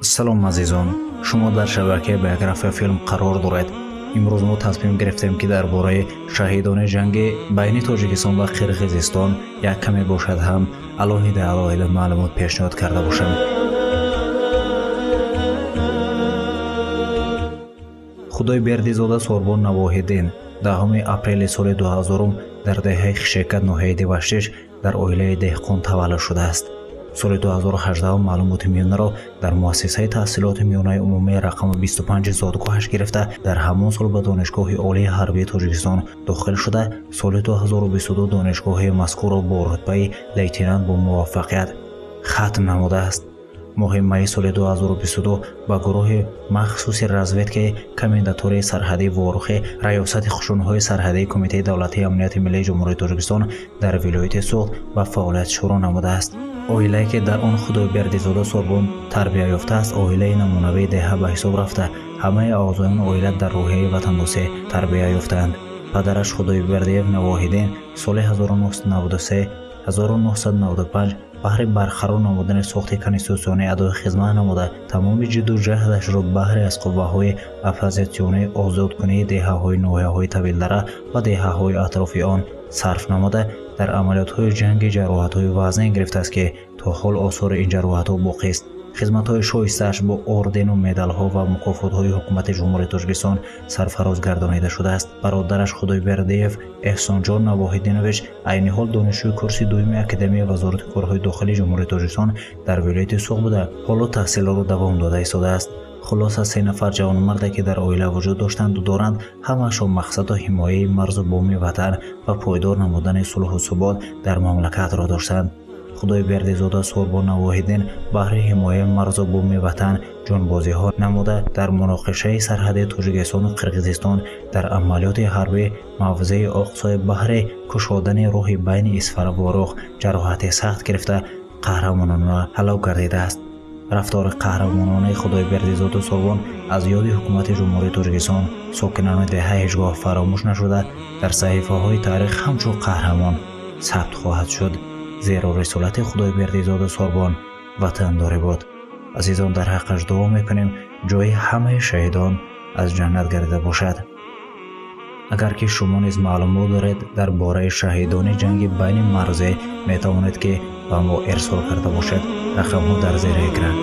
Салом, азизон! Шумо дар шабакаи Биография Филм қарор доред. Имрӯз мо тасмим гирифтем, ки дар бораи шаҳидони ҷанги байни Тоҷикистон ва Қирғизистон як каме бошад ҳам алоҳида алоҳида маълумот пешниҳод карда бошем. Худойбердизода Сорбон Навоҳиддин 10 апрели соли 2000 дар деҳаи Хишекат, ноҳияи Деваштич, дар оилаи деҳқон таваллуд шудааст. Соли 2018 маълумоти миёнаро дар муассисаи таҳсилоти миёнаи умумии рақами 25 зодгоҳаш гирифта, дар ҳамон сол ба Донишгоҳи Олии ҳарбии Тоҷикистон дохил шуда, соли 2022 донишгоҳи мазкурро бо рутбаи лейтенант бо муваффақият хатм намудааст. Моҳи майи соли 2022 ба гурӯҳи махсуси разведкаи комендатурии сарҳадии Ворухи Раёсати қушунҳои сарҳадии Кумитаи давлатии амнияти миллии Ҷумҳурии Тоҷикистон дар вилояти Суғд ба фаъолият шурӯъ намудааст. Оилае, ки дар он Худойбердизода Сорбон тарбия ёфтааст, оилаи намунавии деҳа ба ҳисоб рафта, ҳамаи аъзоёни оила дар рӯҳияи ватандӯстӣ тарбия ёфтаанд. Падараш Худойбердиев Навоҳиддин соли 1993 1995 баҳри барқарор намудани сохти конститутсионӣ адои хизмат намуда, тамоми ҷидду ҷаҳдашро баҳри аз қувваҳои оппозитсионӣ озодкунии деҳаҳои ноҳияҳои Тавилдара ва деҳаҳои атрофи он сарф намуда, дар амалиётҳои ҷанги ҷароҳатҳои вазнин гирифтааст, ки то ҳол осори ин ҷароҳатҳо боқист. Хизматҳои шоистааш бо ордену медалҳо ва мукофотҳои ҳукумати Ҷумҳурии Тоҷикистон сарфароз гардонида шудааст. Бародараш Худойбердиев Эҳсонҷон Навоҳиддинович айни ҳол донишҷӯи курси дуюми Академияи Вазорати корҳои дохилии Ҷумҳурии Тоҷикистон дар вилояти Суғд буда, ҳоло таҳсилро давом дода истодааст. Хулоса, се нафар ҷавонмарде, ки дар оила вуҷуд доштанду доранд, ҳамаашон мақсаду ҳимояи марзу буми ватан ва пойдор намудани сулҳу субот дар мамлакатро доштанд. Худойбердизода Сорбон Навоҳиддин баҳри ҳимояи марзу буми ватан ҷонбозиҳо намуда, дар муноқишаи сарҳади Тоҷикистону Қирғизистон дар амалиёти ҳарбӣ мавзеи Оқсой баҳри кушодани роҳи байни Исфара Ворух ҷароҳати сахт гирифта, қаҳрамонона ҳалок гардидааст. Рафтори қаҳрамононаи Худойбердизоду Сорбон аз ёди ҳукумати Ҷумҳурии Тоҷикистон, сокинони деҳа ҳеҷ гоҳ фаромӯш нашуда, дар саҳифаҳои таърих ҳамчун қаҳрамон сабт хоҳад шуд, зеро рисолати Худойбердизода Сорбон ватандорӣ буд. Азизон, дар ҳаққаш дуо мекунем, ҷои ҳамаи шаҳидон аз ҷаннат гардида бошад. Агар ки шумо низ маълумот доред дар бораи шаҳидони ҷанги байни марзӣ, метавонед, ки ба мо ирсол карда бошед. Рақамҳо дар зери экран.